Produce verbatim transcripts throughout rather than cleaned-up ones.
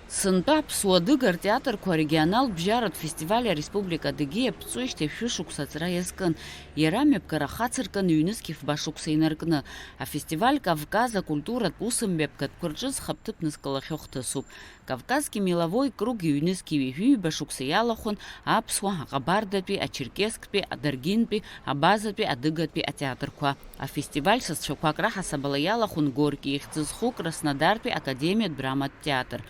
Сынтәа аԥсуа-адыга ртеатрқәа арегионалтә бжьаратә фестиваль ареспублика Адыгеиа ԥҵәышьҭа шәышықәса аҵра иазкын. Иара амҩаԥгара хацыркын ҩнызқь фба шықәса инаркны. Афестиваль Кавказ акультуратә усмҩаԥгатәқәа рҿы зхы аҭыԥ нызкылахьоу хҭысуп. Кавказский меловой круг ҩнызқь ҩажәи ҩба шықәса иалахәын аԥсуа, аҟабардатәи, ачеркессктәи, адаргинтәи, абазатәи, адыгатәи атеатрқәа. Афестиваль сасцәақәак раҳасабала иалахәын Горки ихьӡ зху Краснодартәи академиатә драматә театр.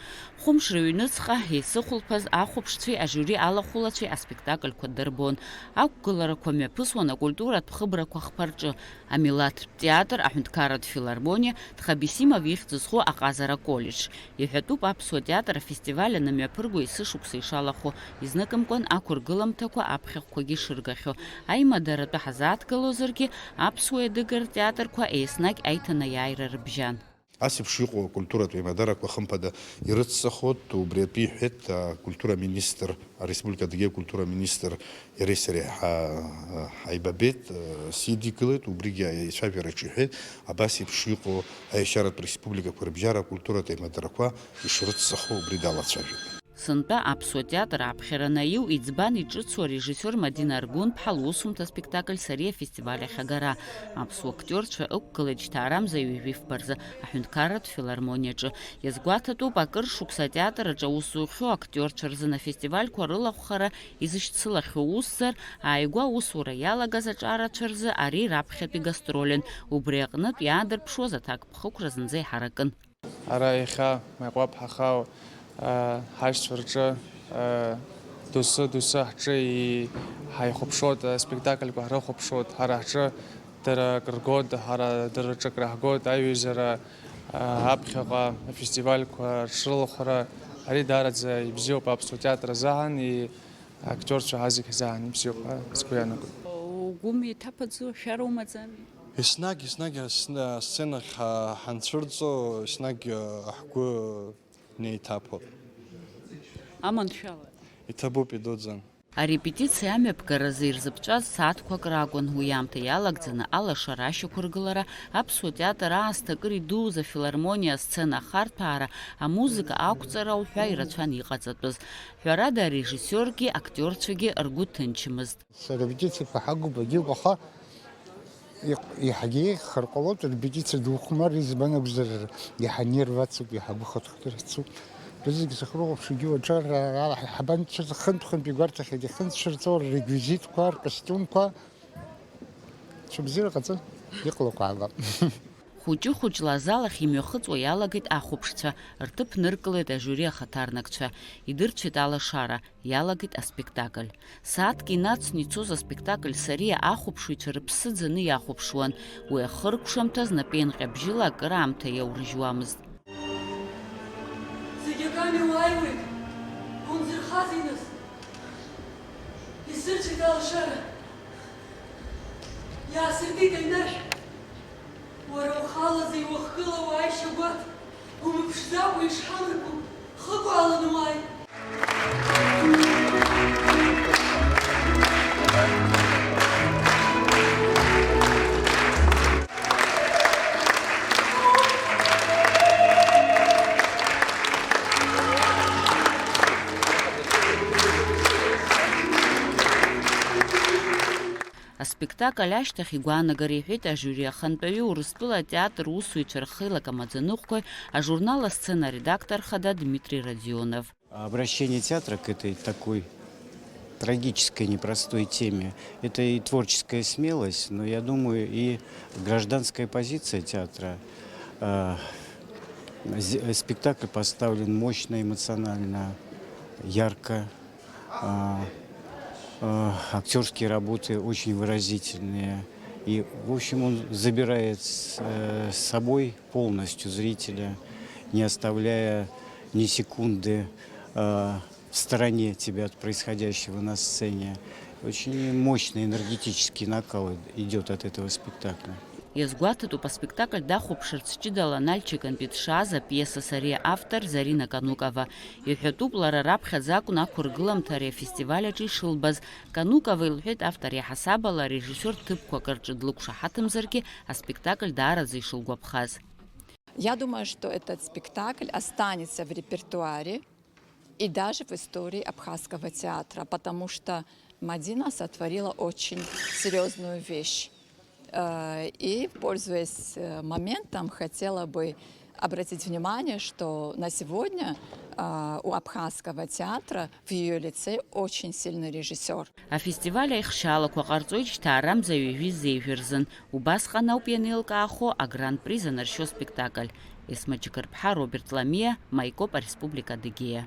Хәымш рыҩныҵҟа еицыхәылԥаз ахәаԥшцәеи ажиури алахәылацәеи аспектакльқәа дырбон. Ақәгыларақәа мҩаԥысуан акультуратә хыбрақәа хԥа рҿы, амилаҭтә театр, аҳәынҭқарратә филармониа, Тхабисимов ихьӡ зху аҟазара аколлеџь. Иҳәатәуп аԥсуа театр афестиваль анымҩаԥырго есышықәса ишалахәу, изныкымкәан ақәыргыламҭақәа аԥхьахәқәагьы шыргахьоу. Аимадаратәы ҳазааҭгылозаргьы, аԥсуа-адыга ртеатрқәа еснагь аиҭанеиааира рыбжьан. Ас еиԥш иҟоу акультуратә еимадарақәа, хымԥада, ирыцҵахоит, убри атәы иҳәеит акультура аминистр, ареспублика Адыгеиа акультура аминистр иареи сареи ҳа-, ҳаибабеит, сидикылеит, убригьы аицәажәараҿы иҳәеит, абас еиԥш иҟоу аешьаратә республикақәа рыбжьара акультуратә еимадарақәа ишрыцҵахо убри далацәажәеит. Сынтәа аԥсуа театр аԥхьара анаиу, иӡбан иҿыцу арежиссиор Мадина Аргәынԥҳа лусумҭа аспектакль Сариа афестиваль ахь агара. Аԥсуа актиорцәа ықәгылеит жьҭаарамза ҩажәи фба рзы аҳәынҭқарратә филармониаҿы. Иазгәаҭатәуп, акыр шықәса атеатр аҿы аус зухьоу актиорцәа рзын афестивальқәа рылахәхара изышьцылахьоу усзар, ааигәа аусура иалагаз аҿарацәа рзы ари раԥхьатәи гастролен. Убри аҟнытә иаадырԥшуаз аҭакԥхықәра зынӡа иҳаракын. Ара иахьа Меҟәаԥ ҳахаау, аа, ҳашьцәа рҿы, аа, доусы, доусы ҳҿы и-, ҳаихәаԥшуеит, аспектакльқәа ҳрыхәаԥшуеит, ҳара ҳҿы дара акрыргоит, ҳара дара рҿы акраҳгоит, аиҩызара, аа, аԥхьаҟа афестивальқәа рҿрылахәра, ари даараӡа ибзиоуп аԥсуа театр азыҳәан, и-, актиорцәа ҳазегь ҳзаҳан ибзиоуп ҳәа сгәы иаанагоит. Угәы миҭаԥаӡо, шәара умаӡами? Еснагь, еснагь асцена-, асценахь ҳа-, ҳанцәырҵо, еснагь, э, ҳгәы неиҭаԥоит. Аманшәалоит. Иҭабуп, идуӡӡан. Арепетициа амҩаԥгаразы ирзыԥҵәаз сааҭқәак ракәын, уи аамҭа иалагӡаны алашара, ашьақәыргылара, аԥсуа театр аасҭа акыр идууз афилармониа асцена ахарҭәаара, амузыка ақәҵара уҳәа ирацәан иҟаҵатәыз. Ҳәарада, арежиссиоргьы актиорцәагьы ргәы ҭынчмызт. Репетициақәа ҳагуп, егьигәаха иҟ-, иаҳагьы еиӷьхар ҟалоит, арепетициа ду хәмар, избан акәзар, иаҳа нерв ацуп, иаҳа гәыхаҭхара ацуп. Бызегь сахьрыхәаԥшугьы уаҿар ала ҳабанцәа хынтә-хынтә игәарҭахьеит, ихьынцәырҵо рреквизитқәа, ркостиумқәа. Цәыбзиара ҟаҵа, иҟалақәа ала. Хәыҷы-хәыҷла азал ахь имҩахыҵуа иалагеит ахәаԥшцәа, рҭыԥ ныркылеит ажиури ахаҭарнакцәа, идырцәеит алашара, иалагеит аспектакль. Сааҭк инацны ицоз аспектакль Сариа ахәаԥшыҩцәа рыԥсы ӡаны иахәаԥшуан, уи ахыркәшамҭаз напеинҟьабжьыла акыраамҭа иаурыжьуамызт. Зегь аками уааиуеит, унзырхазеи нас? Исырцәеит алашара. Иаасыртит аҩнашә. Уара ухалазеи уахгылоу аишьа гәаҭ? Умыԥшӡакәа ишҳамырку, хыкәаланы уааи. Аспектакль ашьҭахь игәаанагара иҳәеит ажиури ахантәаҩы, Урыстәыла атеатр усзуҩцәа рхеилак амаӡаныҟәгаҩ, ажурнал асцена аредактор хада Дмитрий Родионов. Обращение театра к этой такой трагической, непростой теме — это и творческая смелость, но, я думаю, и гражданская позиция театра. Э, з-, спектакль поставлен мощно, эмоционально, ярко. А, а, актёрские работы очень выразительные. И, в общем, он забирает с, э, с собой полностью зрителя, не оставляя ни секунды, э, в стороне тебя от происходящего на сцене. Очень мощный энергетический накал идёт от этого спектакля. Иазгәаҭатәуп, аспектакль дахәаԥшырц ҷыдала Нальчикантәи дшааз апиеса Сариа автор Зарина Канукова. Иҳәатәуп, лара раԥхьаӡа акәын ақәыргыламҭа ари афестиваль аҿы ишылбаз. Канукова илҳәеит, автор иаҳасабала арежиссиор ҭыԥқәак рҿы длықәшаҳаҭымзаргьы, аспектакль даараӡа ишылгәаԥхаз. Я думаю, что этот спектакль останется в репертуаре и даже в истории абхазского театра, потому что Мадина сотворила очень серьезную вещь. Э, И, пользуясь э, моментом, хотела бы обратить внимание, что на сегодня а, у абхазского театра в ее лице очень сильный режиссер. Афестиваль аихшьаалақәа ҟарҵоит шьҭаарамза ҩажәи зеижә рзын. Убасҟан ауп ианеилкаахо агран-при занаршьо спектакль. Есма Џьықырԥҳа, Роберт Ламиа, Маикоп, Ареспублика Адыгеиа.